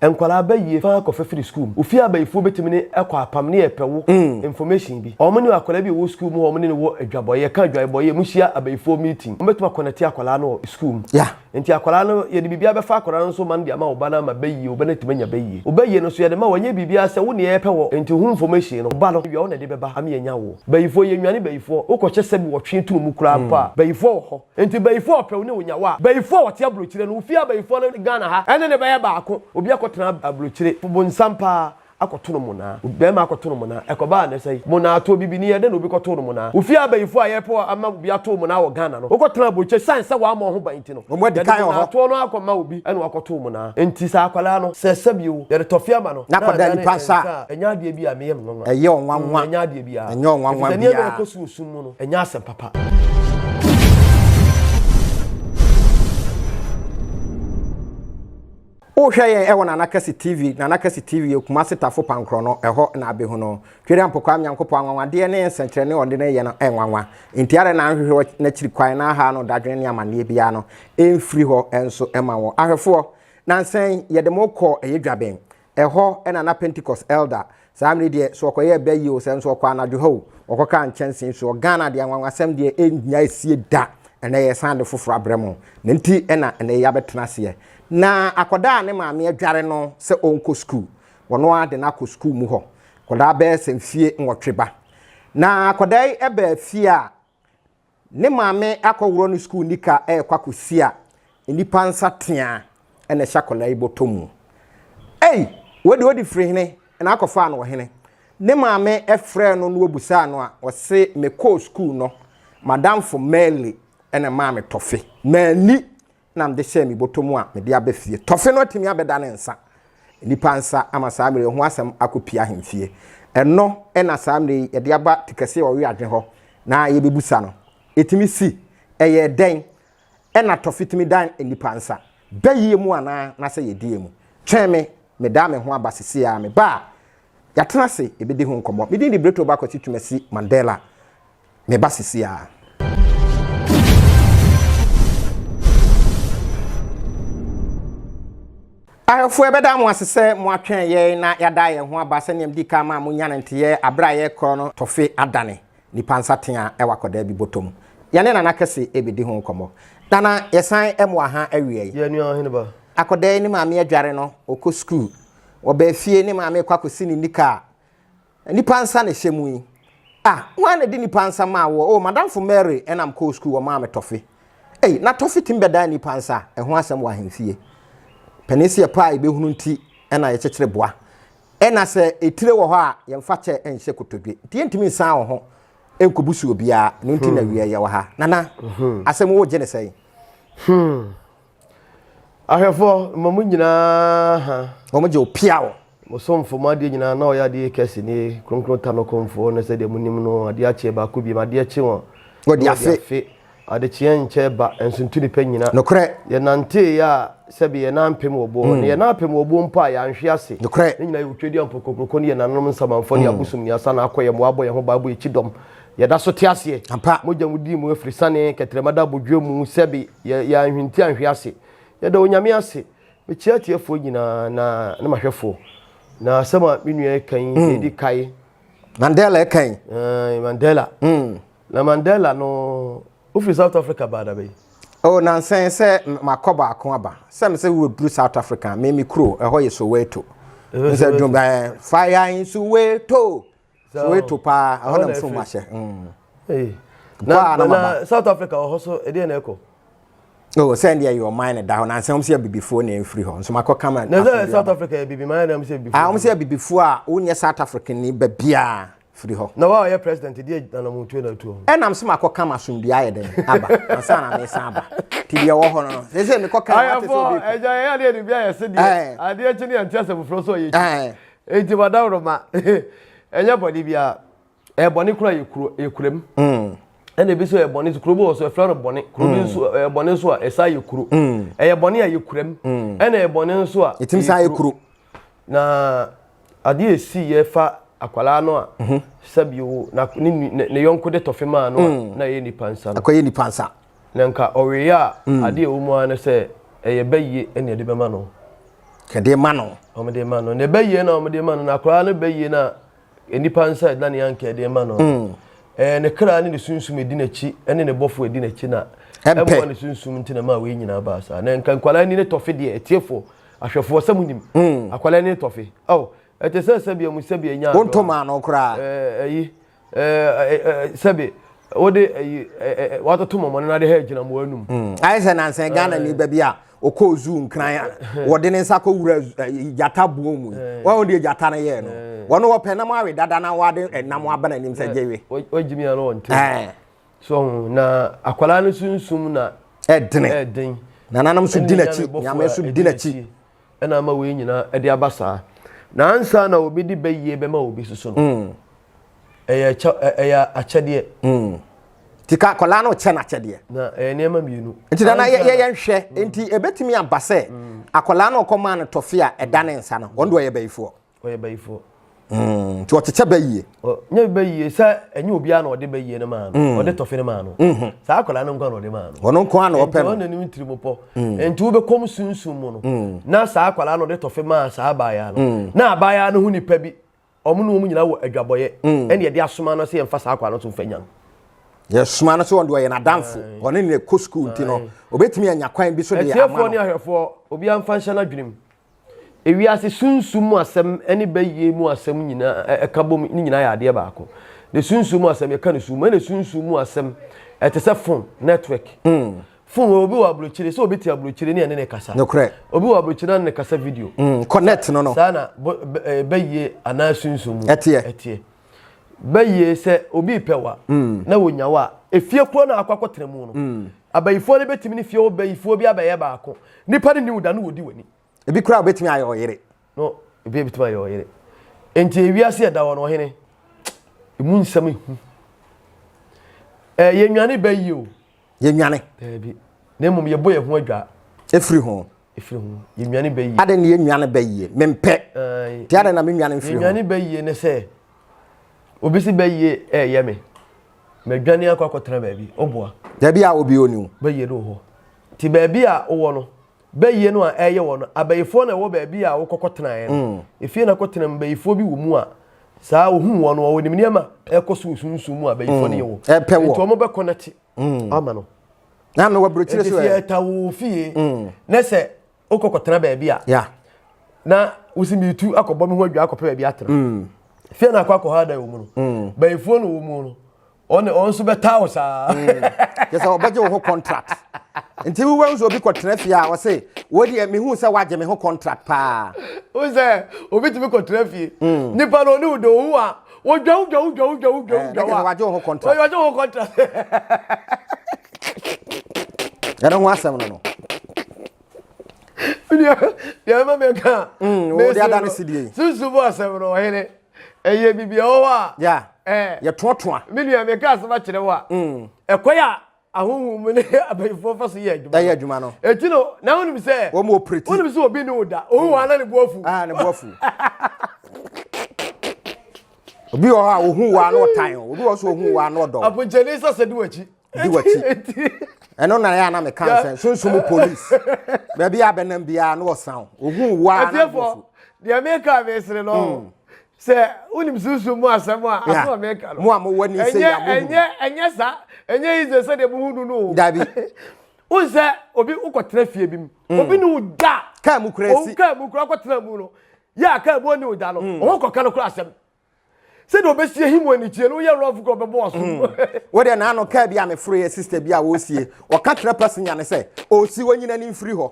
Nkwadaa bayie faa kɔfɛ firi sukuu mu. Ofie abayifoɔ bɛtumi ne kɔ apam ne yɛpɛ wo information bi. Wɔn ne akwadaa bi a ɛwɔ sukuu mu hɔ wɔn ne no wɔ adwabɔeɛ, yɛka adwabɔeɛ mu hyia abayifoɔ meeting. Wɔn bɛtumi akɔnɛte akwadaa no wɔ sukuu mu. Nti akwadaa no yɛde biribiara bɛfa akwadaa no nso ma no de ama wo ba no ama bayie, wo ba no atumi anya bayie. Wo bayie no nso yɛde ma wo ɛnyɛ biribiara sɛ wo ne yɛpɛ wɔ nti ho information no wo ba no wia wo na ɛde bɛba ama yɛanya wo. Bayifoɔ yɛnnwane bayifoɔ, wokɔhyɛ sɛbi wɔtwe tunu mu koraa mpo a bayifoɔ wɔ hɔ. Nti bayifoɔ a ɔpɛ wo ne wo nya wo a, bayifoɔ a ɔte abrokyire no, wo fie abayifoɔ no Ghana ha ɛne no bɛyɛ baako. Obi akɔtena abrokyire, bonsam paa akɔto no monaa, bɛɛma akɔto no monaa, ɛkɔbaa ne sɛn? Monaatoɔ, bibini, ɛdɛn na obi kɔtoo no monaa? Wo fie abayifoɔ a yɛpɛ ama obi ato wo monaa wɔ Ghana no, wokɔtena abrokyire, sane sɛ woammɔ wo ho ban nti no, yɛde monaatoɔ no akɔma obi ɛna wakɔto wo monaa. Nti saa akwadaa no, sɛ sɛbi o, yɛde tɔfe ama no, na adane nsa a, ɛnyɛ adeɛ bi a meyɛ me nwanwa. Ɛnyɛ adeɛ biara. Ɛfiri sɛ nneɛma a ɛkɔ so wɔ sum mu no, ɛnyɛ asɛm papa. Wohwɛ yɛn ɛwɔ Nana Kɛse TV, Nana Kɛse TV yɛ Kumasi Tafo Pankorɔ no, ɛhɔ na abɛhu no. Twere Ampokwa Nyankopɔn anwanwadeɛ ne nsɛnkyerɛnne ɔde no yɛ no ɛnwanwa. Enti adɛn na anhwehwɛ n'akyiri kwan na aha no dadwene ne amanneɛ biara no ɛmfiri hɔ nso ɛma wɔn. Ahwɛfoɔ, nansa yi yɛde mo kɔ ɛyɛ dwaben. Ɛhɔ na na Pentecost elder, saa mmere deɛ so ɔkɔyɛɛ bɛ yi o, sɛ nso ɔkɔ anadwo ha o, ɔkɔkaa nkyɛnsee soɔ. Ghana deɛ anwanwasɛm deɛ ɛnnya ɛsie da, ɛnɛ yɛsan de foforɔ abrɛ mo. Ne nti na ɛnɛ yɛabɛtena aseɛ. Na akwadaa a ne maame adware no sɛ ɔnkɔ sukuu, ɔno ara de no akɔ sukuu mu hɔ. Akwadaa bɛyɛ sɛ mfie nwɔtwe ba. Na akwadaa yi baa fie a, Ne maame akɔworɔ ne sukuu nika rekɔ akɔsi a, nnipa nsateaa na ɛhyɛ akwadaa yi bɔtɔ mu. Ei! Wei deɛ ɔdi firi hene na akɔfaa no ɔhene. Ne maame frɛɛ no na ɔbusaa no a, ɔse mekɔɔ sukuu no, madamfo Mary na ɛmaa me tɔfe. Manni na mede hyɛɛ me bɔtɔ mu a mede aba fie. Tɔfe no atumi abɛda ne nsa, nnipa nsa ama saa mmerɛ yi ho asɛm akɔpie ahemfie. Ɛno na saa mmerɛ yi yɛde aba Tikɛse a ɔwe adwene hɔ na yɛbɛbusa no. Ɛtumi si? Ɛyɛɛ dɛn na tɔfe tumi dan nnipa nsa? Bɛyie mu anaa na sɛ yɛdie mu? Twɛn me, medaa me ho aba seesei ara. Meba a, yɛatena ase yɛbɛdi ho nkɔmmɔ. Me din de Bretoba Kwasi Twumasi Mandela. Meba sisi a. Ahwɛfoɔ yɛbɛda mo ase sɛ mo atwɛn yɛn na yɛada yɛn ho aba sɛdeɛ medi kan maa mo nya no nteyɛ aberɛ a yɛrekɔ no tɔfe adane nipa nsatea wɔ akwadaa bi bɔtɔ mu. Yɛne Nana Kɛse rebɛdi ho nkɔmmɔ. Nana, yɛsan mo aha awia yi. Yɛn nua ɔhene ba. Akwadaa yi ne maame adware no, ɔkɔ sukuu. Ɔbaa fie ne maame rekɔ akɔsi ne nika a, Nnipa nsa na ɛhyɛ mu yi. Ah, hwan na ɛde nnipa nsa maa woɔ? Oh, madamfo Mary ɛna mekɔɔ sukuu wɔmaa me tɔfe. Ei, na tɔfe tumi bɛdan nnipa nsa a? Ɛho asɛm wɔ ahemfie. Panin se yɛpɛ a yɛbɛhunu nti ɛna yɛkyekyere boa. Ɛna sɛ etire wɔ hɔ a, yɛmfa kyɛ nhyɛ kotodwe. Nti yɛntumi nsan wo ho nkɔbusu obiara. Ɛno nti na wia yɛwɔ ha. Nana, asɛm wogye ne sɛn? Hmm. Ahwɛfoɔ, ma mo nyinaa ha. Wɔn gye wo piaw. Mo somfo, mo adeɛ nyinaa, na ɔyɛ adeɛ kɛse nie, kronkron ta no kɔmfoɔ, na sɛdeɛ monim no, adeɛ akyeɛ baako biem, adeɛ kye wɔn, Wɔde afe. Adekyeɛ nkyɛ ba, nso ntu nipa nyina. Nokorɛ. Yɛnanteeɛ a, sɛbe yɛn nan apem wɔ boɔ, na yɛn nan apem wɔ boɔ mpo a, yɛanhwe ase. Nokorɛ. Ne nyinaa yɛ otwedeɛ mpokokroko ne yɛn nananom nsamanfoɔ ne abosom ne asa na akɔ yɛn mmoa abɔ yɛn ho ban abɔ yɛn kyidɔm. Yɛda so te aseɛ. Ampa. Mogya mu dii mu afiri sane, kɛtrɛma da abodwoɔ mu, sɛbe yɛ, yɛanhwinti anhwe ase. Yɛda Onyame ase. Mekyia atiefoɔ nyinaa na ne mahwɛfoɔ. Na asɛm a me nua reka yi, deɛ ɛdi kae. Mandela ɛka yi. Ɛɛ, Mandela. Na Mandela no, wofiri South Africa baa da bɛyi? Oh, nansa yi sɛ makɔ baako aba. Sɛ me sɛ woduru South Africa, me me kuro, ɛhɔ yɛ Soweto. Nsɛ dwom, ɛɛ, fire in Soweto. Soweto paa, ɛhɔ na mfum ahyɛ. Na, na South Africa wɔ hɔ so, ɛdeɛ na ɛkɔ? Oh, sɛ deɛ yɛ ɔman na da hɔ na nsɛm sɛ abibifoɔ na ɛmfiri hɔ nso makɔ kama. Na sɛ South Africa yɛ bibi man na sɛ abibifoɔ. Ah, wɔn sɛ abibifoɔ a wonyɛ South African ni baabiara firi hɔ. Na wa ɔyɛ president deɛ nanamutuo na atuo. Ɛnam sɛ makɔ kama asomdua ayɛ dɛn aba ansa na mesan aba. Ti deɛ wɔ hɔ no sɛ sɛ mekɔ kama ate sɛ obi. Ayɛfo ɛgya yɛ adeɛ de bi ayɛ se deɛ adeɛ kye ne yɛn ti asɛ foforɔ so ɔyɛ kyi. Enti madaworo ɛnyɛ bɔne biara. Ɛyɛ bɔne koraa yɛ kuro yɛ kuram. Mm. Ɛna ebi nso yɛ bɔne nso kuro bi wɔ so ɛfrɛ no bɔne. Kuro bi mm. nso ɛyɛ bɔne nso a ɛsa yɛ kuro. Mm. Ɛyɛ bɔne a yɛ kuram. Ɛna ɛyɛ bɔne nso a. Ɛtumi san yɛ kuro. Na adeɛ esi yɛ fa akwadaa no a. Mhm. Sɛbi o na ne ne yɔnko de tɔfe maa no a na ɛyɛ nipa nsa no. Akɔyɛ nipa nsa. Na nka ɔweyɛ a adeɛ ɛwɔ mu ara ne sɛ ɛyɛ bɛyie ɛna ɛde bɛma no. Kɛde ma no. Wɔn de ma no. Na ɛbɛyie na wɔn de ma no na akwadaa no bɛyie na nnipa nsa ɛda ne anka ɛde ma no. Mm. Ɛɛ ne kra ne ne sunsum edi n'akyi ɛne ne bɔfo edi n'akyi na ɛmmoa ne sunsum nti na maa wei nyinaa baa saa. Na nka nkwadaa ni ne tɔfe deɛ atiefoɔ ahwɛfoɔ sɛ mo nim. Mm. Akwadaa ni ne tɔfe. Ɔw ɛte sɛ sɛbi ɛmu sɛbi ɛnya. Wɔntɔ maa no koraa. Ɛɛ ɛyi. Sɛbe wode ayi watoto mɔmɔne no ade ha agyina mo anum. Mm. Ayɛ sɛ nansa Ghana ni ba bi a ɔkɔɔ zoo nkran a wɔde ne nsa kɔwura gyata buo mu yi. Wɔn deɛ gyata no yɛɛ no. Wɔn wɔpɛ nam awe dada na wɔade nam aba n'anim sɛ gye we. Wagyimi ano wɔn te. So na akwadaa no sunsum na ɛdene. Ɛden. Nananom nso di n'akyi, nyame nso di n'akyi. Ɛna ama wei nyinaa ɛde aba saa. Na ansa na obi de bɛyie bɛma obi soso no. Mm. Ɛyɛ kyɛ ɛyɛ akyɛdeɛ. Mm. Ti ka akwadaa no kyɛ n'akyɛdeɛ. Na ɛyɛ nneɛma mmienu. Nti nana yɛ yɛ nhwɛ mm. nti ebetumi aba sɛ mm. akwadaa no ɔkɔ maa no tɔfe a ɛda ne nsa no wɔn de ɔyɛ bɛyifoɔ. Ɔyɛ bɛyifoɔ. Mm, nti ɔkyekyɛ bɛyie. Nyɛ bɛyie sɛ ɛnyɛ obiara na ɔde bɛyie no maa no. Mm. Ɔde tɔfe no maa no. Mm-hmm. Saa akwadaa no nko na ɔde maa no. Ɔno nko na ɔpɛ no. Nti ɔno n'anim tiri mu pɔ. Mm. Nti wobɛkɔm sunsum mu no. Na saa akwadaa no ɔde tɔfe maa saa abaayaa no. Na abaayaa no ho nipa bi Wɔn ne wɔn nyinaa wɔ adwabɔyɛ. Mm. Ɛna yɛde asoma no sɛ yɛmfa saa akwa no so mfa nya no. Yɛsoma no sɛ wɔn de ɔyɛ n'adamfo. Ɔne ne kɔ sukuu nti no, obetumi anya kwan bi so de ama no. Atiefoɔ ne ahwɛfoɔ, obiara mfa nhyɛ n'adwene mu. Ewiase sunsum mu asɛm ne bɛyie mu asɛm nyinaa ɛka bom ne nyinaa yɛ adeɛ baako. Ne sunsum mu asɛm yɛka ne sum mu ɛna sunsum mu asɛm ɛte sɛ phone network. Mm. Phone obi wɔ aburokyire sɛ obi te aburokyire ne ɛne ne kasa. Nokorɛ. Obi wɔ aburokyire ne ne kasa video. Mm, connect no no. Saa na bɛyie anaa sunsun mu. Ɛteɛ. Ɛteɛ. Bɛyie sɛ obi pɛ wa. Mm. Na wonya wa. Efie koro na akɔ akɔtena mu no. Mm. Abayifoɔ no bɛtumi ne fie hɔ bayifoɔ bi abɛyɛ baako. Nipa no ni wo da no wɔdi w'ani. Ebi koraa obetumi ayɛ ɔyere. No, ebi ebetumi ayɛ ɔyere. Nti ewiase ɛda hɔ no ɔhene. Emu nsɛm ehu. Ɛɛ yɛnwane bɛyie o. Yɛnwane. Daabi. Na mmom yɛbɔ yɛn ho adwa. Ɛfiri ho. Ɛfiri ho. Yɛnwane bɛ yie. Adɛn na yɛnwane bɛ yie? Mempɛ. Nti adɛn na menwane mfiri ho? Yɛnwane bɛ yie ne sɛ, obi si bɛ yie ɛɛyɛ me. Madwane akɔ akɔtena baabi. Woboa. Baabi a obi ɔni wo. Bɛ yie no wɔ hɔ. Nti baabi a wowɔ no, bɛ yie no a ɛɛyɛ wɔ no, abayifoɔ na ɛwɔ baabi a wokɔkɔ tenaeɛ no. Mm. Efie na kɔtena mu, bayifoɔ bi wɔ mu a, saa ohun wɔn no, wɔnim nneɛma ɛkɔ so wɔ sunsum mu a bayifoɔ no yɛ wɔ. Ɛpɛ wɔ. Nti wɔn bɛkɔ n'akyi. mm. ama no na mewɔ aburokyire so ɛ ɛta wo fie mm. na sɛ wokɔ kɔtena baabi a na wosi metu akɔbɔ me ho adwa akɔpɛ baabi atena mm. fie na akɔ akɔ ha da wɔ mu no mm. bayifoɔ no wɔ mu no ɔne ɔn nso bɛtaa wo saa kyɛ sɛ ɔbɛgye wo ho contract nti wowɔ nso obi kɔtena fie a ɔse wo deɛ mehu sɛ woagye me ho contract paa wo sɛ obi tumi kɔtena fie nipa no ɔne wo dɔ owu a wodwa wodwa wodwa wodwa wodwa eh, wodwa wa wagye wo ho contract wagye wo ho contract ɛno ho asɛm no no deɛ ɛma meka mm, wode ada no sidie yi susu mu asɛm no ɔhene ɛyɛ biribi ɛwɔ hɔ a eh, yɛtoatoa me nua meka asɛm akyerɛ wo a mm. ɛkwan a Ahonhom mu ne abayifoɔ fa so yɛ adwuma. Ɛyɛ adwuma no. Eti no na wonim sɛ. Wɔn wɔ pireti. Wonim sɛ obi ne wo da. Ohu wɔn ana ne bo afu. Ah ne bo afu. Obi wɔ hɔ a ohu wɔ ano ɔtan o. Obi wɔ so ohu wɔ ano ɔdɔ. Aponkyɛni sasa di w'akyi. Di w'akyi. Ɛno na yɛ ana meka nsɛn sunsun police. Baabi a bɛnam biara no ɔsan. Ohu wɔ ana ne bo afu. Deɛ meka mesere no. Mm. Sɛ wonim sunsum mu asɛm a, asɛm a meka no. Mo a mowɔ ani sɛ yɛ mo ɛnyɛ ɛnyɛ saa ɛnyɛ easy sɛ deɛ mohu no no o. Dabi. Wohu sɛ obi wokɔtena fie bi mu. Mm. Obi ne wo da. Kaa mu kura si. Kaa mu kura kɔtena mu no. Yɛ a kaa mu ɔne wo da no. Mm. Ɔho kɔka no kura asɛm. Sɛdeɛ ɔbɛsi ahim wɔ anikyie no woyɛ rɔfo kora ɔbɛbɔ ɔso. Mm. Wo deɛ naano kaa bi a meforo yɛ sister bi a wɔresie. Ɔka kyerɛ passenger no sɛ ɔsi wɔnyina ne mfiri hɔ.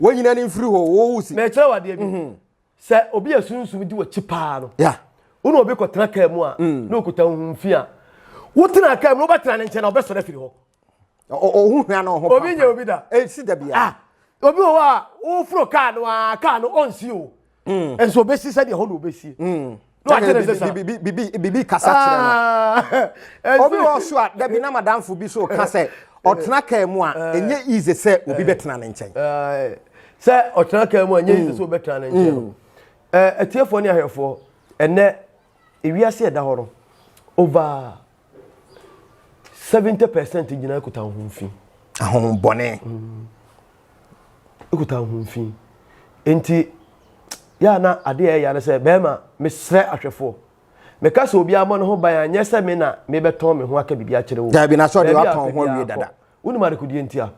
Wɔnyina ne mfiri hɔ wɔwusi. Mɛkyerɛ wo adeɛ bi. Mm-hmm. Sɛ obi a sunsum di w'akyi paa no, wo ne obi kɔtena kaa mu a, mm. na okuta honhom fi a, wotena kaa mu na wobɛtena ne nkyɛn na ɔbɛsɔre afiri hɔ. Ɔho hwa na ɔho Obi nyɛ obi da. Esi da bia. Ah, obi wɔ hɔ a, woforo kaa no a, kaa no ɔnsi o. Mm. Nso obesi sɛdeɛ hɔ na obesi. Mm. Bibi kasa kyerɛ no. Ah. Obi wɔ so a, dabi na madamfo bi so ka sɛ ɔtena kaa mu a, ɛnyɛ easy sɛ obi bɛtena ne nkyɛn. Sɛ ɔtena kaa mu a, ɛnyɛ easy sɛ obɛtena ne nkyɛn no. Atiefoɔ ne ahwɛfoɔ, ɛnɛ ewiase ɛda hɔ no, over 70% nyinaa kuta ahonhom fi. Ahonhom bɔne. Kuta ahonhom fi. Nti yɛ a na adeɛ a ɛyɛ ne sɛ bɛrima mesrɛ ahwɛfoɔ meka sɛ obiara mmɔ ne ho ban a nyɛ sɛ me na mebɛtɔn me ho aka biribi akyerɛ wo. Dabi na sɛ ɔde Baabi a watɔn pɛ ho biara awie kɔ. dada. Wonim adekodeɛ nti a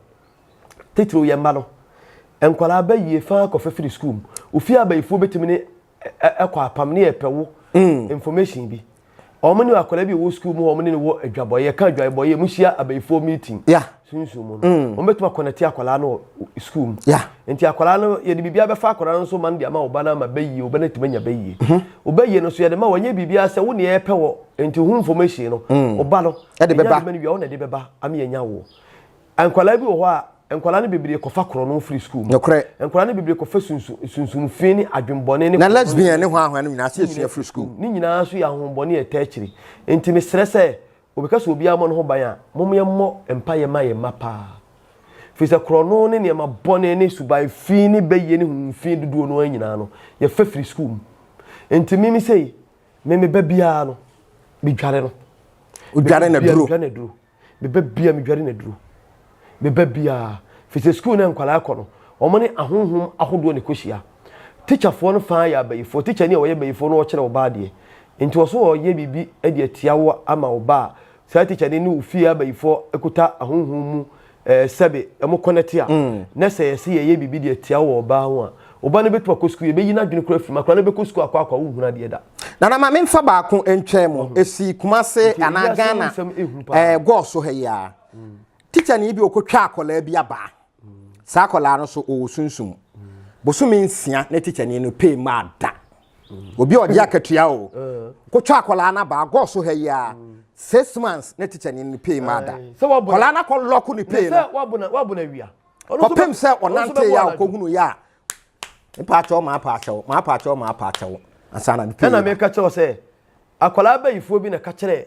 titiriw yɛ mma no nkwadaa bɛyie faa kɔfɛ firi sukuu mu ofie abayifoɔ bɛtumi ne ɛkɔ apam ne yɛpɛ wo information bi wɔn ne akwadaa bi wɔ sukuu mu wɔn ne no wɔ adwabɔyɛ ka adwabɔyɛ mu hyia abayifoɔ meeting sunsun mu no wɔn bɛtumi akɔnɛte akwadaa no wɔ sukuu mu nti akwadaa no yɛde biribi abɛfa akwadaa no nso ma no de ama ɔba no ama bɛyie ɔba no atumi anya bɛyie ɔbɛyie no so yɛde ma wɔnyɛ biribi asɛ wo ne yɛpɛ wɔ nti ho information no ɔba no ɛde bɛba ɛnya de ma no wie a wo na ɛde bɛba ama yɛnya wo. Nkwadaa bi wɔ hɔ a, nkwadaa no bebree kɔfa korɔno firi sukuu mu. Nokorɛ. Nkwadaa no bebree kɔfa sunsun sunsum fi ne adwembɔne ne. Na lesbian ne hwan hwan no nyinaa sɛ yɛsua firi sukuu. Ne nyinaa nso yɛ ahohombɔne a ɛtaa akyiri. Nti mesrɛ sɛ, obi ka sɛ obiara mmɔ ne ho ban a, mom yɛmmɔ mpaeɛ ma yɛn mma paa. Firi sɛ korɔno ne nneɛma bɔne ne suban fi ne bayie ne honhom fi dodoɔ no ara nyinaa no, yɛfa firi sukuu mu. Nti me me sei, me me ba biara no, medware no. Wodware no aduro. Medware no aduro. Me ba biara medware no aduro. Me ba biara. Firi sɛ sukuu no a nkwadaa kɔ no, wɔn ne ahonhom ahodoɔ na ɛkɔhyia. Tikyafoɔ no faa yɛ abayifoɔ. Tikyani a ɔyɛ bayifoɔ no ɔkyerɛ wo ba adeɛ. Nti ɔso ɔyɛ biribi de atia wo ama wo ba a, saa tikyani ne wo fie abayifoɔ kuta ahonhom mu eh, sɛbe wɔn kɔnɛte a, na sɛ yɛse yɛyɛ biribi de atia wo wɔ ɔbaa ho a, wo ba no bɛtumi akɔ sukuu, yɛbɛyi n'adwene koraa afiri mu. Akwadaa no bɛkɔ sukuu akɔ akɔ a wonhunu adeɛ da. Nana ma memfa baako ntwɛn mu. Ɛsi Kumase Nti anaa ewiase mu Ghana nsɛm ehu paa. ɛɛ gɔɔ so ha yi ara. Tikyani bi ɔkɔtwa akwadaa bi abaa. Saa akwadaa no so ɔwɔ sunsum. Bosome nsia na tikyani no pay maa da. Obi a ɔgye akatua o. Kɔtwa akwadaa no abaa gɔɔ so ha yi ara. 6 months na tikyani no pay maa da. Sɛ wabɔ Akwadaa no akɔ lɔko ne pay no. sɛ wabɔ no awia. Ɔno nso Kɔpem sɛ ɔno nso ɔnante bɛbɔ yɛ a anadwo. ɔkɔhunu yɛ a mpaakyɛw maa paakyɛw maa paakyɛw maa paakyɛw ansa na ne pay Ɛna ba. meka kyerɛ wo sɛ akwadaa bayifoɔ bi na ka kyerɛ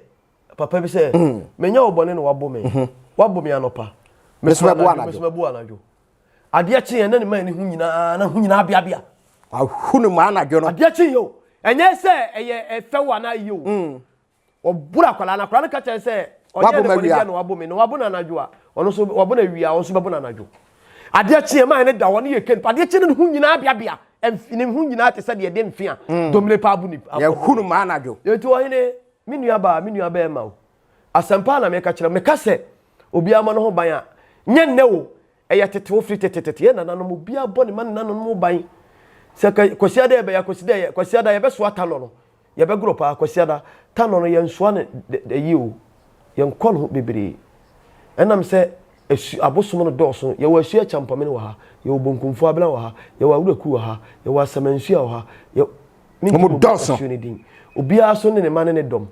papa bi sɛ menya wo bɔne na wabɔ me wabɔ me anɔpa Me nso mɛbo anadwo, me nso mɛbo anadwo. Adeɛ kye yɛn na ne man ne ho nyinaa na ho nyinaa beabea. Wahu no maa anadwo no. Adeɛ kye yɛ o, ɛnyɛ sɛ ɛyɛ ɛfɛw anaa yie o. Ɔboro akwadaa no, akwadaa no ka kyerɛ sɛ ɔnyɛ Wabɔ ne me bɔne awia. bia na wabɔ me na wabɔ no anadwo a ɔno nso wabɔ no awia, ɔno nso bɛbɔ no anadwo. Adeɛ kye yɛn maa ne da hɔ ne yɛ kɛn adeɛ kye no ne ho nyinaa beabea, ne ho nyinaa te sɛ deɛ ɛde mfe a domire paa bu ne. Yɛhu no maa anadwo. Enti ɔhene, me nua baa, me nua bɛrima o, asɛmpa na meka kyerɛ, meka sɛ obiara mmɔ ne ho ban a, nyɛ nnɛ o, ɛyɛ tete o, firi tetetete yɛn nananom, obiara bɔ ne ma ne nananom ban. Sɛ Kwasiada yɛbɛyɛ Kwasida yɛ Kwasiada yɛbɛsoa tanɔ no, yɛbɛgorɔ paa Kwasiada tanɔ no yɛnsoa no dɛ yi o, yɛnkɔ no ho bebree. Ɛnam sɛ asu abosom no dɔɔso, yɛwɔ asu akyampɔmene wɔ ha, yɛwɔ bonkumfoɔ abena wɔ ha, yɛwɔ awuraku wɔ ha, yɛwɔ asamansuo wɔ ha, yɛ mentumi Wɔn mmɔ dɔɔso. asuo no din. Obiara so ne ne mma ne ne dɔm.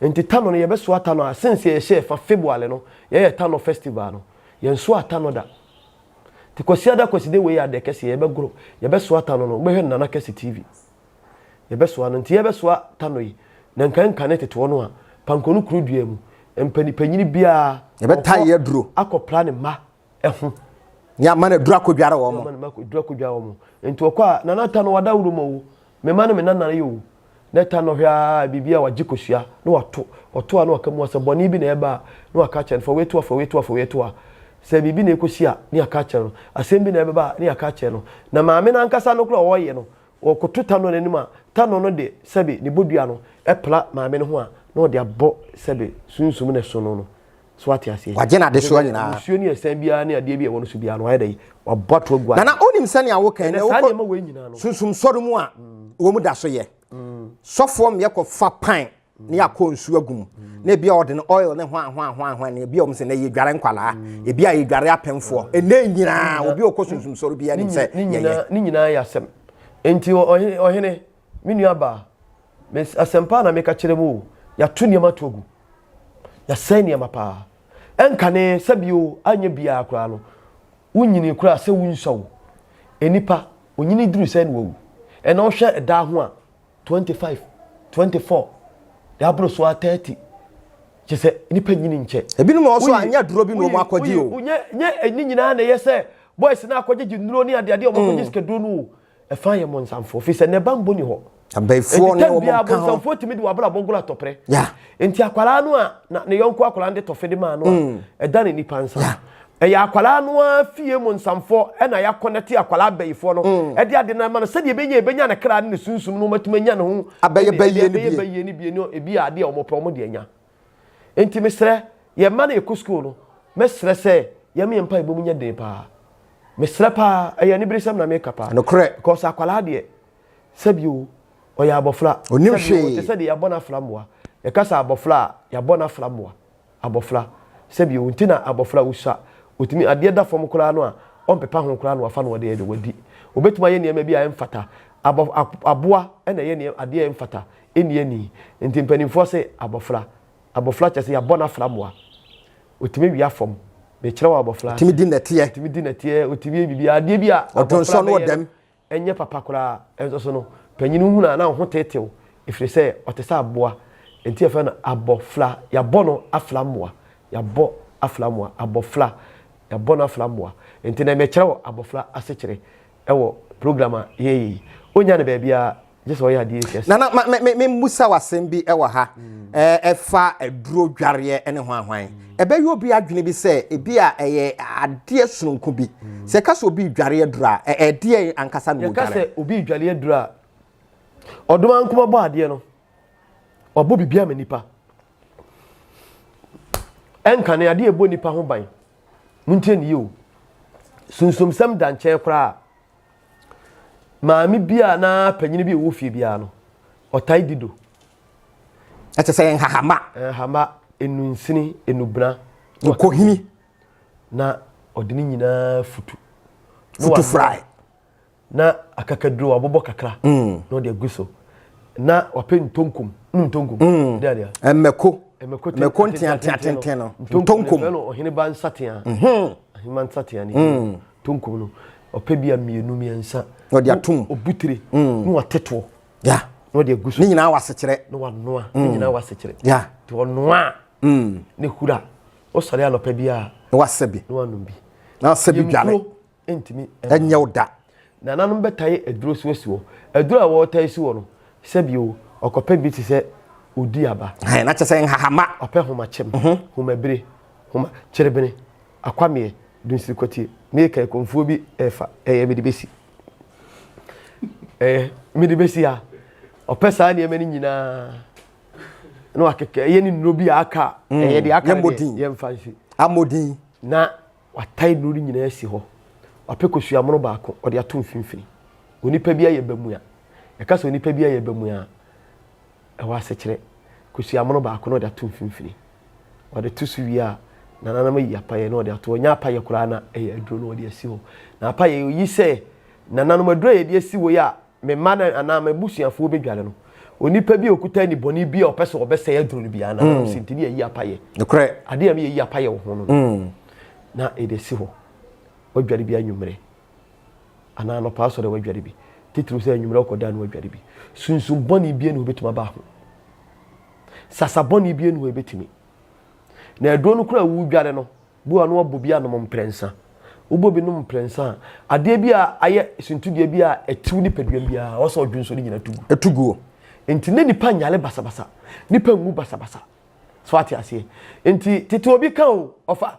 Nti tanɔ no yɛbɛsoa tanɔ a since yɛhyɛɛ fa February no yɛyɛ tanɔ festival no, yɛnsoa tanɔ da. Nti Kwasiada Kwaside wei yɛ adeɛ kɛseɛ yɛbɛgoro, yɛbɛsoa tanɔ no, wobɛhwɛ no Nana Kɛse TV. Yɛbɛsoa no, nti yɛbɛsoa tanɔ yi, na nka nka ne teteɔ no a, pankɔno kuro dua mu, mpani panyini biara Yɛbɛta ɔkɔ yɛ aduro. akɔpra ne mma ɛho. Ní ama no aduro akɔdware wɔn. Ama ne mma aduro akɔdware wɔn. Nti ɔkɔ a, Nana tanɔ wada wuro mu o, me mma ne me nana yɛ o. Na tanɔ hwɛ ara biribi a wagye kosua na wato, ɔto a na waka mu asɛ bɔne bi na ɛba a na waka akyerɛ no fa wei to a fa wei to a fa wei to a. Sɛ biribi na ɛkɔsi a na yɛaka akyerɛ no, asɛm bi na ɛbɛba a na yɛaka akyerɛ no. Na maame no ankasa no koraa a ɔreyɛ no, ɔkoto tanɔ no anim a, tanɔ no de sɛbe ne bodua no pla maame no ho a na ɔde abɔ sɛbe sunsum na ɛso no no. So wate aseɛ? Wagye n'adesoa nyinaa. Nsuo ne ɛsɛn biara ne adeɛ bi a ɛwɔ no so biara no wayɛ dɛ wabɔ ato agu Nana wonim sɛnea woka Ɛnɛ ɛnɛ saa wokɔ nneɛma wei nyinaa no. sunsum sɔre mu a wɔn mu da so yɛ. Sɔfoɔ mmea kɔfa pan ne akɔ nsuo agu mu na ebi a ɔde no oil ne hwan hwan hwan hwan na ebi a wɔn sɛ na yɛdware nkwalaa ebi a yɛdware apɛnfoɔ ɛnɛ nyinaa obi a ɔkɔ sunsum sɔre biara nim sɛ ne yɛyɛ. nyinaa ne nyinaa yɛ asɛm. Nti ɔhene ɔhene me nua baa asɛmpa na meka kyerɛ mu o, yɛato nneɛma to agu. Yɛasɛe nneɛma paa. Ɛnkane sɛbio anyɛ biara koraa no, wonyini koraa sɛ wonsua wo. Nnipa, onyini duru sɛ na wawu. Ɛna wohwɛ ɛda ho a, 25, 24, deɛ aboro so a 30. Kyɛ sɛ nnipa nyini nkyɛ. Ebinom wɔ so a nyɛ aduro bi na wɔn akɔgye o. Nyɛ ne nyinaa na ɛyɛ sɛ boys na akɔgyegye nnuro ne adeade a wɔn akɔgye sikaduro no o. Ɛfa yɛ mmɔnsamfoɔ firi sɛ ne bammɔ ni hɔ. Abayifoɔ ne Nti wɔn biara ka ho. bɔnsamfoɔ tumi de w'abrabɔ goro atɔprɛ. Yeah. Nti akwaraa no a na ne yɔnko akwaraa no de tɔfe de maa no a ɛda ne nipa nsa. Ɛyɛ akwadaa no ara fie mu nsamfoɔ ɛna yɛakɔnɛte akwadaa abayifoɔ no mm. ɛde ade no ama no sɛdeɛ ɛbɛnya ɛbɛnya ne kra ne ne sunsum no wɔatumi anya ne ho abɛyɛ bayie no bie bayie no bie no ebi a adeɛ a wɔpɛ wɔn de anya nti mesrɛ yɛn mma no yɛkɔ sukuu no mɛsrɛ sɛ yɛn yɛn mpa ɛbɔ mu nyɛ den paa mesrɛ paa ɛyɛ aniberesɛm na meka paa nokorɛ because akwadaa deɛ sɛbi o ɔyɛ abɔfra onim hwee te sɛ deɛ yɛabɔ no afra mmoa yɛka sɛ abɔfra a yɛabɔ no afra mmoa Abɔfra, sɛbi o, nti na abɔfra osua, otumi, adeɛ da fam koraa no a, ɔmpepa ho koraa na wafa no ɔde ayɛ dɛ, wadi. Obetumi ayɛ nneɛma bi a ɛmfata. Abɔ, aboa na ɛyɛ nneɛma, adeɛ a ɛmfata, ɛnni ani. Nti mpanimfoɔ se abɔfra, abɔfra kyerɛ sɛ yɛabɔ no afra mmoa. Otumi wia fam. Mekyerɛ wo abɔfra. Otumi di nnɛteɛ. Otumi di nnɛteɛ, otumi yɛ biribiara. Adeɛ bi a abɔfra bɛyɛ no, Ɛnyɛ papa koraa. Nso so no, panyin hunu a na wo ho teetew, ɛfiri sɛ ɔte sɛ aboa. Enti yɛfrɛ no abɔfra. Yɛabɔ no afra mmoa. Yɛabɔ afra mmoa. Abɔfra. Yɛabɔ no afra mmoa. Enti na mekyerɛ wo abɔfra asekyerɛ wɔ program a yɛreyɛ yi. Wonnya no baabiara gye sɛ ɔyɛ adeɛ yi kɛse. Nana, ma me me mmusa wo asɛm bi wɔ ha. Ɛfa aduro dwareɛ ne hwan hwan. Ɛbɛyɛ obi adwene bi sɛ ebi a ɛyɛ adeɛ sononko bi. Sɛ ɛka sɛ obi redware aduro a, ɛdeɛn ankasa na Yɛka ɔredware? sɛ obi redware aduro a, ɔdom ankoma bɔ adeɛ no, wabɔ biribi ama nipa. Ɛnkane adeɛ ɛbɔ nipa ho ban. Montie ne yie o. Sunsumsɛm da nkyɛn koraa. Maame bi a na panyin bi a ɛwɔ fie biara no, ɔtae di do. Ɛkyɛ sɛ nhahama. Nhahama, enunsini, enubena. Nkohini. Na ɔde ne nyinaa futu. Futu fry. Na akakaduro wabobɔ kakra. Mm. Na ɔde agu so. Na wapɛ ntonkom. Nu ntonkom. Mm. De adeɛ. Mmɛko. Mmɛko nteanteatenten no. Ntonkom. Ntonkom. Ɔhene ba nsatea. Mhm. Ahema nsatea ne. Mm. Tonkom no. Ɔpɛ bi a mmienu mmiɛnsa. Ɔde atom. Obutire. Mm. Na watetoɔ. Ya. Na ɔde agu so. Ne nyinaa wɔ asekyerɛ. Na wanoa. Ne mm. nyinaa wɔ asekyerɛ. Ya. Nti ɔnoa a. Mm. Ne hura. Wosɔre anɔpa bi a. Na wasɛ bi. Na wanom bi. Na wasɛ bi dware. Ntumi. Ɛnyɛ wo da. Nananom bɛtae aduro so asi hɔ. Aduro a wɔtae si hɔ no, sɛbi o, ɔkɔpɛ bi te sɛ odi aba. Hɛn, na kyerɛ sɛ nhahama. Ɔpɛ homa kyɛm, mhm. homa bire, homa kyerebene, akwameɛ, dunsirikwatie. Meka akomfuo bi ɛfa, ɛyɛ mede bɛsi. Ɛyɛ mede bɛsi ha. Ɔpɛ saa nneɛma no nyinaa. Na wakeka, ɛyɛ ne nnuro bi a aka, mm. ɛyɛ deɛ aka no deɛ, yɛmfa nsi. Amodin. Na Watae nnuro no nyinaa asi hɔ. Wapɛ kosua mono baako, ɔde ato mfimfini. Onipa bi ayɛ bamua. Yɛka sɛ onipa bi ayɛ bamua a, ɛwɔ asekyerɛ. Kosua mono baako na ɔde ato mfimfini. Ɔde to so wie a, nananom ayi apayɛ na ɔde ato hɔ. Nyɛ apayɛ koraa na ɛyɛ aduro na ɔde asi hɔ. Na apayɛ oyi sɛ nananom aduro a yɛde asi hɔ yi a me mma no anaa m'abusuafoɔ bɛdware no, onipa bi a ɔkuta anibɔne bi a ɔpɛ sɛ ɔbɛsɛe aduro no biara na mm. sɛ nti ne yɛyi apayɛ. Nokorɛ. Adeɛ a meyɛyi apayɛ wɔ ho no mm. na ɛde si hɔ. Wadware bi anwummerɛ anaa anɔpa asɔre wadware bi. Titiriw sɛ anwummerɛ ɔkɔda no wadware bi. Sunsum bɔne bi ne hɔ bɛtumi aba ho. Sasa bɔne bi ne hɔ ɛbɛtumi. Na aduro no koraa wodware no, Bi wɔ hɔ a na wabɔ bi anom mprɛnsa. Wobɔ bi nom mprɛnsa a, adeɛ bi a ayɛ suntidua bi a ɛtew nipadua biara, ɔsɛ ɔdwe nso ne nyina to gu. Ɛto guo. Nti ne nipa nyale basabasa. Nipa nwu basabasa. So ate aseɛ? Nti tete obi ka o, ɔfa.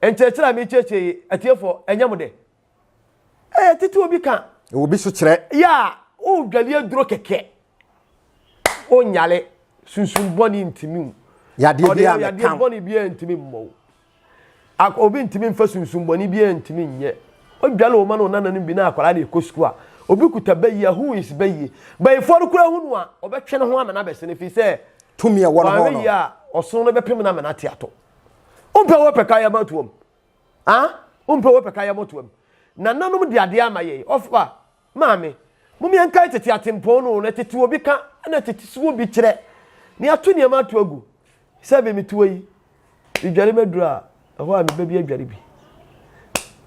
Nkyerɛkyerɛ a mekyerɛkyerɛ yi, atiefoɔ, ɛnyɛ mo dɛ. Ɛɛ tete obi ka. Obi so kyerɛ. Yɛ a, wodwale aduro kɛkɛ. Wonyale. Sunsum bɔne ntumi wo. Yadeɛ bi a mɛka. Yadeɛ bɔne bi a ntumi mmɔ wo. Obi ntumi mfa sunsum bɔne bi a ntumi nyɛ. Odwale wo ma no nananom bi na akwadaa na ɛkɔ sukuu a, obi kuta bayi a, who is bayi? Bayifoɔ no koraa hu no a, ɔbɛtwe ne ho ama no abɛsene firi sɛ tumi a ɛwɔ no hɔ no. Wɔn yi a, ɔsono no bɛpem no ama no ate atɔ. Wompɛ wɔ pɛ ka yɛ ma toam. Ah, wompɛ wɔ pɛ ka yɛ ma toam. Nananom de adeɛ ama yɛn. Ɔfa, Maame, mom yɛnkae tete atempɔn no o, na tete obi ka na tete so obi kyerɛ. Na yɛato nneɛma ato agu. Sɛbe mete hɔ yi, medware maduru a, ɛhɔ a meba bi adware bi.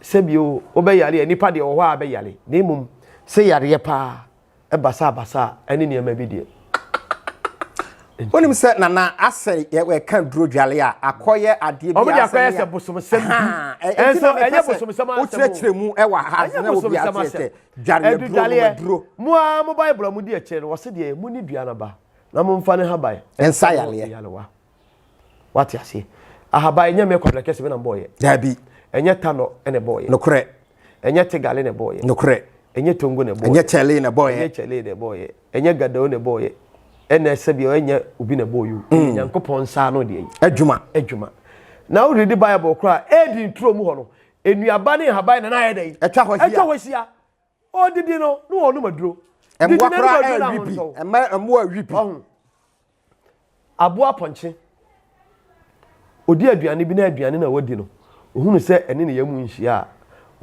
Sɛbi o, wobɛyare a, nipa deɛ wɔ hɔ a bɛyare. Na mmom, sɛ yareɛ paa, basabasa ne nneɛma bi deɛ. Wonim sɛ nana asɛ yɛka duro dwale a akɔyɛ adeɛ bi asɛ akɔyɛ sɛ bosomsɛm bi. Ɛnso ɛnyɛ bosomsɛm asɛm. Wokyerɛkyerɛ mu ɛwɔ ha na obi ateɛ sɛ dwale duro no duro. Mo a mo Bible a mo di akyire no wɔse deɛ mo ni dua no ba na mo mfa ne haban. Nsa yaleɛ. Yalewa. Wate aseɛ. Ahaban nyɛ me kwabena kɛse me na mbɔɔyɛ. Daabi. Ɛnyɛ Tanɔ na ɛbɔɔyɛ. Nokorɛ. Ɛnyɛ Tegale na ɛbɔɔyɛ. Nokorɛ. Ɛnyɛ Tongo na ɛbɔɔyɛ. Ɛnyɛ Kyɛlee na ɛbɔɔyɛ. Ɛnyɛ Kyɛlee na ɛbɔɔyɛ. Ɛnyɛ Gadao na ɛbɔɔyɛ. Ɛna sɛbi ɛnyɛ obi na ɛbɔɔyɛ o. Ɛyɛ Nyankopɔn nsa ano deɛ yi. Adwuma. Adwuma. Na wo read Bible koraa a, Eden turo mu hɔ no, nnuaba ne nhaban na na ayɛ dɛn? Atwa hɔ ahyia. Atwa hɔ ahyia. Ɔdidi no, na ɔnom aduro. Didi Mmoa na koraa ɛnom aduro na ɛrewe bi. ahontɔ. Mma mmoa rewe bi. Ɔho. Aboa apɔnkye, ɔdi aduane bi na aduane no a wadi no, ɔhunu sɛ ɛne ne yam nhyia a,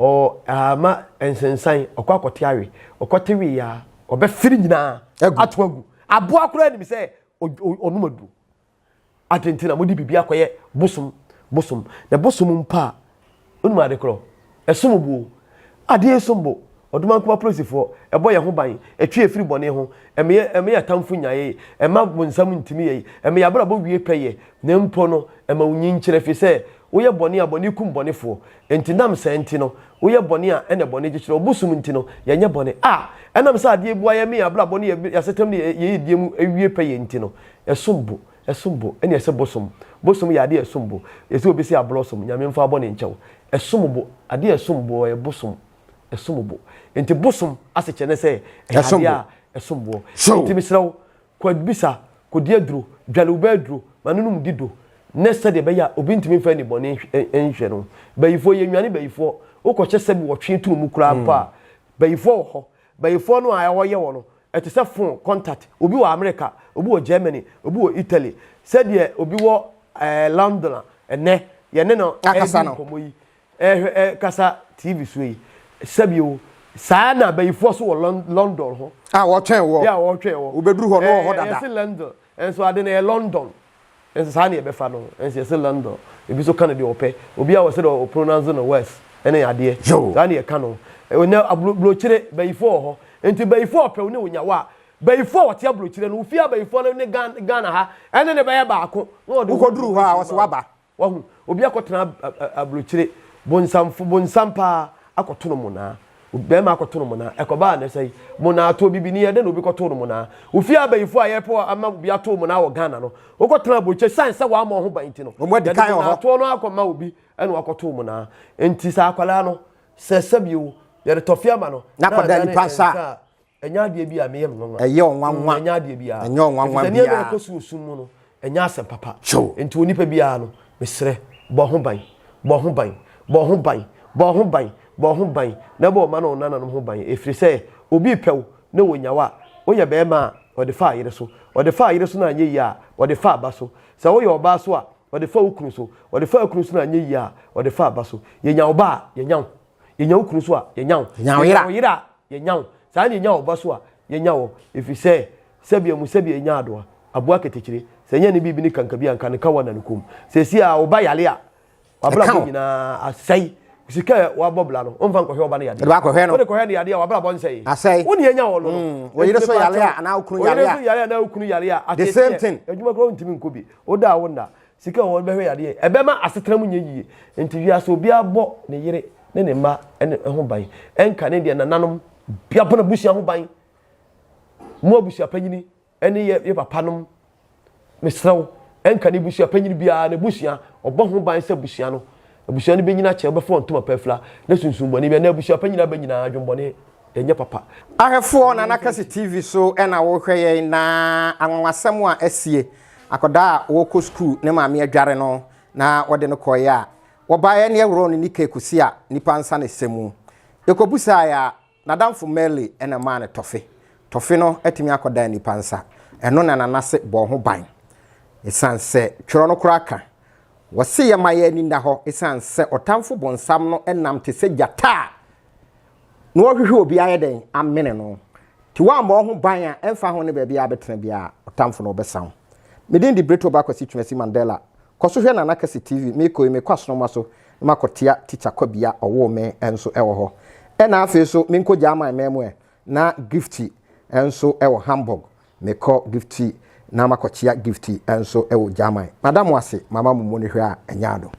ɔ ama nsensan, ɔkɔ akɔte awe. Ɔkɔte wee a, ɔbɛfere nyinaa ato agu. Aboa koraa nim sɛ ɔnom aduro. Adɛn nti na mode biribi akɔyɛ bosom bosom? Na bosom mpo a, wonim ade korɔ? Ɛsom bo o. Adeɛ yi som bo. Ɔdomankoma apolisifoɔ, ɛbɔ yɛn ho ban, ɛtwe yɛn firi bɔne ho, ɛma yɛ ɛma yɛn atamfo nya yɛn, ɛma bonsam ntumi yɛn, ɛma yɛn abrabɔ wie pɛyɛ, na mpo no, ɛma wo nyin kyerɛ, ɛfiri sɛ, woyɛ bɔne a, bɔne kum bɔnefoɔ. Enti nam saa nti no, woyɛ bɔne a, ɛna bɔne gye kyerɛ wo. Bosom nti no, yɛnyɛ bɔne. A ɛnam sɛ adeɛ yi boa yɛn ma yɛn abrabɔ ne yɛn asetenam ne yɛn yiedie mu wie pɛyɛ nti no, ɛsom bo. Ɛsom bo. Ɛne ɛsɛ bosom. Bosom yɛ adeɛ a ɛsom bo. Yɛsɛ obi sɛ ablɔsom, Nyame mfa bɔne nkyɛ wo. Ɛsom bo. Adeɛ a ɛsom boɔ yɛ bosom. Ɛsom bo. Enti bosom asekyerɛ ne sɛ ɛyɛ adeɛ a ɛsom boɔ. Enti mesrɛ wo, kɔ bisa, kɔdi aduro, dwale wo ba aduro, ma no nom di do, ne sɛdeɛ ɛbɛyɛ a obi ntumi mfa anibɔne nhwɛ no. Bayifoɔ, yɛnnwane bayifoɔ. Wokɔhyɛ sɛbi wɔtwe tunu mu koraa mpo a, bayifoɔ wɔ hɔ. Bayifoɔ no a wɔyɛ wɔ no, ɛte sɛ phone contact. Obi wɔ America, obi wɔ Germany, obi wɔ Italy. Sɛdeɛ obi wɔ eh, London a, ɛnɛ yɛne no Akasa ɛredi no. nkɔmmɔ yi, ɛrehwɛ ɛrekasa TV so yi. Sɛbi o, saa na bayifoɔ so wɔ Lon London ho. A wɔtwɛn wɔ. Yɛ a wɔtwɛn wɔ. Wobɛduru hɔ no wɔ hɔ Ɛɛ, dada. yɛse London, nso ade no ɛyɛ London. Nso saa na yɛbɛfa no, nso yɛse London. Ebi nso ka no deɛ ɔpɛ. Obiara wɔ sɛdeɛ ɔpronounce no words ne adeɛ. Saa na yɛka no. Ɛnɛ aburokyire, bayifoɔ wɔ hɔ. Nti bayifoɔ a ɔpɛ wo ne wo nya wo a, bayifoɔ a ɔte aburokyire no, wo fie abayifoɔ no ne Ghana ha ɛne no bɛyɛ baako. Na ɔde wo Wokɔduru hɔ a, ɔse waba. Wahu? Obi akɔtena aburokyire, bonsamfo, bonsam paa akɔto no monaa. Bɛrima akɔto no monaa. Ɛkɔbaa ne sɛn? Monaatoɔ, bibini, ɛdɛn na obi kɔtoo no monaa? Wo fie abayifo a yɛpɛ ama obi ato wo monaa wɔ Ghana no, wokɔtena aburokyire, sane sɛ wammɔ wo ho ban nti no, Wɔn adi yɛde kan wɔ hɔ. monaatoɔ no akɔma obi ɛna wakɔto wo monaa. Enti sɛ akwadaa no, sɛ sɛbi o, yɛde tɔfe ama no, Na na akɔda adane nipa nsa a. nsa a, Ɛnyɛ adeɛ bi a meyɛ me nwanwa. Ɛyɛ ɔnwanwa. Ɛnyɛ adeɛ bi a. Ɛnyɛ ɔnwanwa biara. Nneɛma ɛkɔ so wɔ sum mu no, ɛnyɛ asɛm papa. Nti onipa biara no, mesrɛ, bɔ ho ban, bɔ ho ban, bɔ ho ban, bɔ ho ban, bɔ ho ban, na bɔ ɔma ne wo nananom ho ban. Ɛfiri sɛ, obi repɛ wo na ɔnya wo a, woyɛ barima a, ɔde fa yere so. Ɔde fa yere so na anyɛ yie a, ɔde fa aba so. Sɛ woyɛ ɔbaa so a, ɔde fa wo kunu so. Ɔde fa kunu so na anyɛ yie a, ɔde fa aba so. Yɛnya wo ba a, yɛnya wo. Yɛnya wo kunu so a, yɛnya wo. Yɛnya wo yere a, yɛnya wo. Saa na yɛnya wo ba so a, yɛnya wo. Ɛfiri sɛ, sɛbea mu sɛbea yɛnya adoa, aboa ketekyire. Sɛ ɛnyɛ ne biribi ne kankabi a, anka ne kawa na ne kɔn mu. Seesei a wo ba yare a, w'abrabɔ nyinaa asɛe. Sika a wabɔ bra no, womfa nkɔhwɛ wo ba no yadeɛ. Wode kɔhwɛ no yadeɛ a, w'abrabɔ nsɛe. Asɛe. Wo ne yɛnya wɔ no no. Mm, wo yere so yare a, anaa wo kunu yare a. Wo yere so yare a, anaa wo kunu yare a. The same thing. Adwuma koraa wontumi nkɔ bi. Woda a wonna. Sika a wɔde bɛhwɛ yadeɛ, ɛbɛma asetena mu nyɛ yie. Nti wiase obiara bɔ ne yere ne ne mma ne ho ban. Ɛnka ne deɛ nananom bia bɔ n'abusua ho ban. Mo abusua panyini ne yɛ yɛ papa nom mesrɛ wo ɛnka ne busua panyini biara ne busua ɔbɔ ho ban sɛ busua no abusua no bɛnyina kyɛ wobɛfa wɔn ntoma pa afira ne sunsun bɔne bi na abusua panyini abɛ nyinaa adwembɔne ɛnyɛ papa. Ahwɛfoɔ Nana Kɛse TV so na worehwɛ yɛn na anwanwasɛm a asie. Akwadaa a ɔrekɔ sukuu ne maame adware no na wɔde no kɔeɛ a, wɔbaeɛ ne ɛworɔɔ no nika kɔsi a nnipa nsa na ɛsɛ mu. Yɛkɔbusaeɛ a, n'adamfo Mary na ɛmaa no tɔfe. Tɔfe no atumi akɔdan nnipa nsa. Ɛno na Nana se bɔɔ ho ban. Ɛsiane sɛ twerɛ no koraa ka, wɔse yɛma yɛn ani nna hɔ ɛsiane sɛ ɔtamfo bonsam no nam te sɛ gyata a na ɔhwehwɛ obi ayɛ dɛn amene no. Nti woammɔ wo ho ban a, ɛmfa ho ne baabi a wobɛtena biara, ɔtamfo no ɔbɛsa wo. Me din de Brito Ba Kwasi Twumasi Mandela. Kɔ so hwɛ Nana Kɛse TV. Meekɔ yi, mekɔ Asonoma so na makɔtea Tikya Kwabia ɔwoo me nso wɔ hɔ. Ɛna afei nso menkɔ German man mu ɛ, na Gifty nso wɔ Hamburg. Mekɔ Gifty na makɔkyea Gifty nso wɔ German. Mada mo ase, mama mo mu no hwɛ a ɛnyɛ ado.